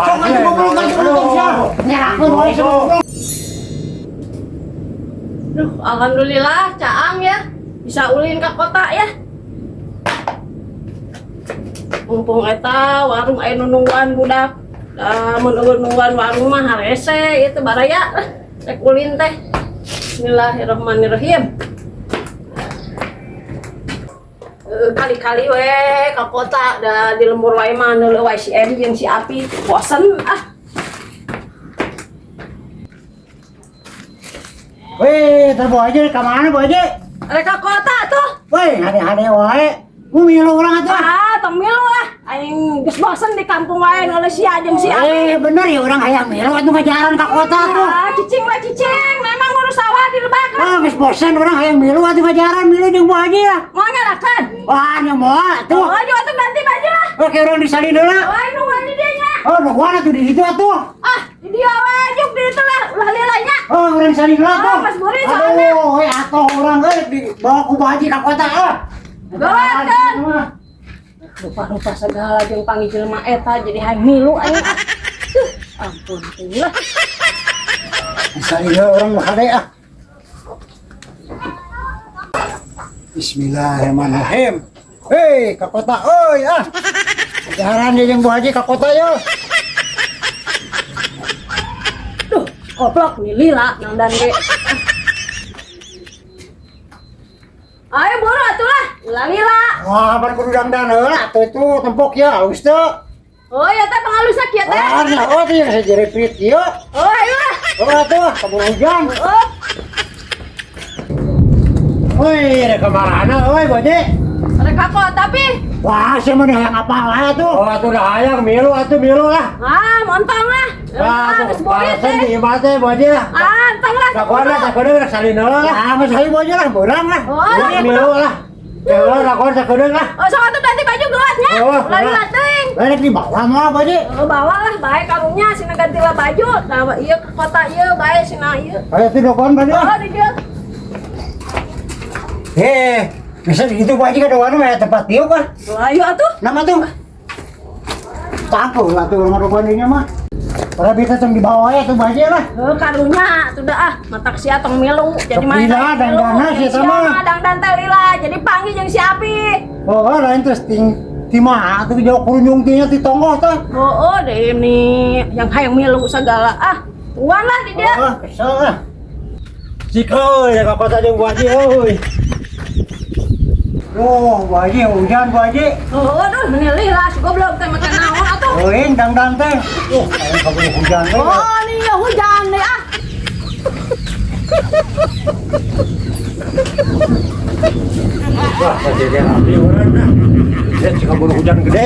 Sok atuh goblok atuh untung sia. Nyerakeun wae sia goblok. Duh, alhamdulillah caang ya. Bisa ulin ke kota ya. Mumpung eta warung aya nu nungguan budak. Da mun euweuh nungguan warung mah harese itu baraya lah. Rek ulin teh. Bismillahirrahmanirrahim. Kali-kali we ke kota da di lembur wae mah neuleuh wae si Edi jeung si Api bosen ah. Weh, teh Bu Haji ka mana Bu Haji? Rek ka kota tuh. Weh, hade-hade wae. Mu milu urang atuh. Ah, tong milu ah. Aing geus bosen di kampung wae ngeuleuh sia jeung si Api. Eh, bener ya urang hayang milu atuh ngajaran ka kota tuh. Ah, cicing lah cicing, memang ngurus sawah di lebak lah. Ah, geus bosen urang hayang milu atuh ngajaran milu jeung Bu Haji lah. Mau ngalakan? Wah, nya moal atuh. Oh, ayo atuh ganti baju lah. Oke, urang disalin heula. Oh, ayo nungguan di dieu nya. Oh, nungguan atuh di situ atuh. Ah, di dieu we juk di ditu lah, ulah lila nya. Oh, urang disalin heula tuh. Oh, Mas Buri soalnya. Aduh, we atuh urang euy dibawa ku Bu Haji ka kota ah. Gawatkeun. Lupa-lupa segala jeung panggil jelema eta jadi hayang milu aing. Ah. Duh, ampun teuing lah. Disalin heula urang mah hade ah. Bismillahirrahmanirrahim. Hei, ka kota euy ah. Jaran dia jeung Bu Haji ka kota yo. Duh, koplok nih lila nangdan ge. Ayo buru atuh lah, ulah lila. Wah, ban kudu dangdan heula atuh itu tempok ya halus teu. Oh ya teh pangalusna kieu teh. Ah, nah, oh teh yang sajerepit ieu. Oh, ayo lah. Oh atuh, kabur hujan. Oh, Woi, rek kamarana euy, Bu Haji? rek ka kota pi. Wah, sia mah hayang apa wae atuh. Oh, atuh dah hayang milu atuh milu lah. Ah, montong lah. Ah, Ah, geus burit balasan teh. di imah teh Bu Haji lah. Ah, entong lah. Sakoda, sakoda rek salin heula lah. Ah, geus hayu Bu Haji lah, beurang lah. Oh, Urang milu lah. Heula lakon sakedeung lah. Oh, sok atuh ganti baju geuatnya. Oh, Ulah lila teuing. Rek dibawa mah Bu Haji. Oh, bawa lah, bae karungnya sina ganti lah baju. Nah, ieu ke kota ieu bae sina ieu. Ayo tuh dokon Bu Haji. Oh, di dieu. Eh, bisa gitu Bu Haji ka doan mah tempat dieu kah? Oh, ayo atuh. Nama tuh. Tangkuh lah tuh rumah dokon dinya mah. Para bisa tong dibawa ya tuh Bu Haji lah. Oh, karunya atuh dah ah, matak sia tong milu. Jadi Sok lila, dangdana sia Sia mah. mah dangdan teh lila, jadi panggil jeung si Api. Oh, lain terus ting ti mah atuh jauh kurunyung tinya ti tonggoh teh. Oh, oh, deh ini yang hayang milu segala ah. Tuan lah di dia. Oh, kesel ah. Cik euy, ka kota jeung Bu Haji euy. Duh, Bu Haji hujan Bu Haji. Oh, aduh, meni lila si goblok teh make naon atuh. Euy, dangdang teh. Aing kaburu hujan teh. Oh, nih ya hujan deh ah. Wah, saja rapi urang nah. Lihat si kaburu hujan gede.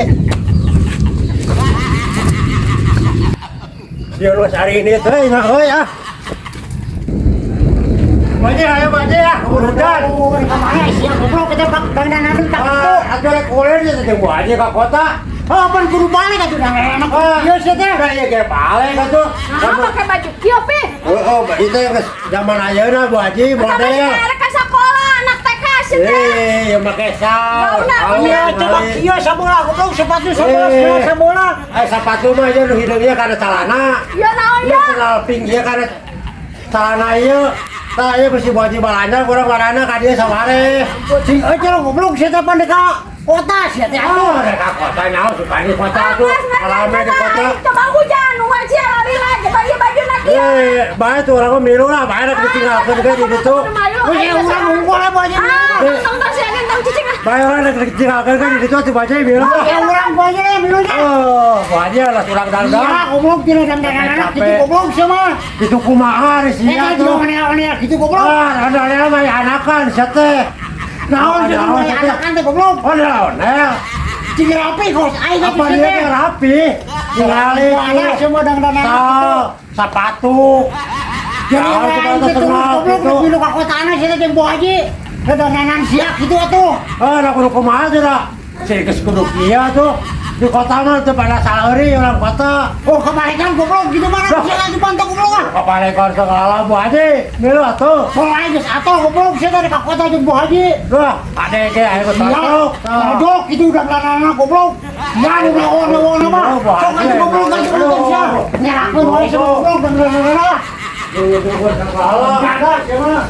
Dia luas hari ini teh, nah euy ah. Bu Haji, ayo Bu Haji ah, kaburu hujan. Kamana sia goblok kita pak dangdanan tak kitu. Ah, atuh rek ulin teh jeung Bu Haji ka kota. Oh, pan kudu balik atuh dah enak. Ah, Ieu sia teh. Nah, iya ge balik atuh. Nah, pakai baju kieu pi. Oh, itu yang zaman ayeuna Bu Haji Atau model. masih rek ka sakola anak TK sih teh. Eh, yang make sal. Gauna, Iya, coba kieu sabola goblok sepatu sabola Eh. sabola. Eh, sepatu mah ieu nu hideung ieu kana calana. Iya naon Ieu ya? sandal pink ieu kana calana ieu. Tah ieu bisi Bu Haji balanja kurang marana ka dieu saware. Sing euy lo goblok sia teh pan ka kota sia teh Oh, atuh. rek ka kota nyaho suka di kota tuh. Rame di kota. Coba hujan, nungguan sia lila coba ieu baju na kieu. Eh, bae tuh urang mah milu lah, bae rek ditinggalkeun ge di ditu. Wih, urang unggul lah Bu Haji. Ah, tong tong sia tong cicing ah. Bae urang rek ditinggalkeun ge di ditu atuh Bu Haji milu. Ya urang Bu Haji milu nya. Oh, Bu Haji lah urang dangdang. Iya, goblok tina dangdanan anak kitu goblok sia mah. Itu kumaha ari sia Eta tuh. juga onel-onel kitu goblok. Ah, ondel-ondel mah anakan sia teh. Naon sia Naon mah sia teh? anakan teh goblok. Ondel-ondel. Cing rapi kos aing Apa teh dia teh rapi? Ningali Anak semua dangdanan sal, kitu. sepatu. Jadi Naon aing kita teh terus terkenal goblok gitu. rek milu ka kotana sia teh jeung Bu Haji. Dangdanan sia kitu atuh. Ah, da kudu kumaha teh da? Si geus kudu kieu tuh. Di kota mah teu pada salary orang kota. Oh, kebalikan goblok gitu mana sia lagi pantau goblok ah. Kebalikan segala Bu Haji. Milu atuh. Oh, aing geus atuh goblok sia dari ka kota jeung Bu Haji. Wah, ade ge aing Ya, cocok. cocok itu udah belanana goblok. Ya, udah orang-orang mah. Sok atuh goblok atuh goblok sia. Nyerakeun wae sia goblok dan belanana. Segala. Ada sia mah.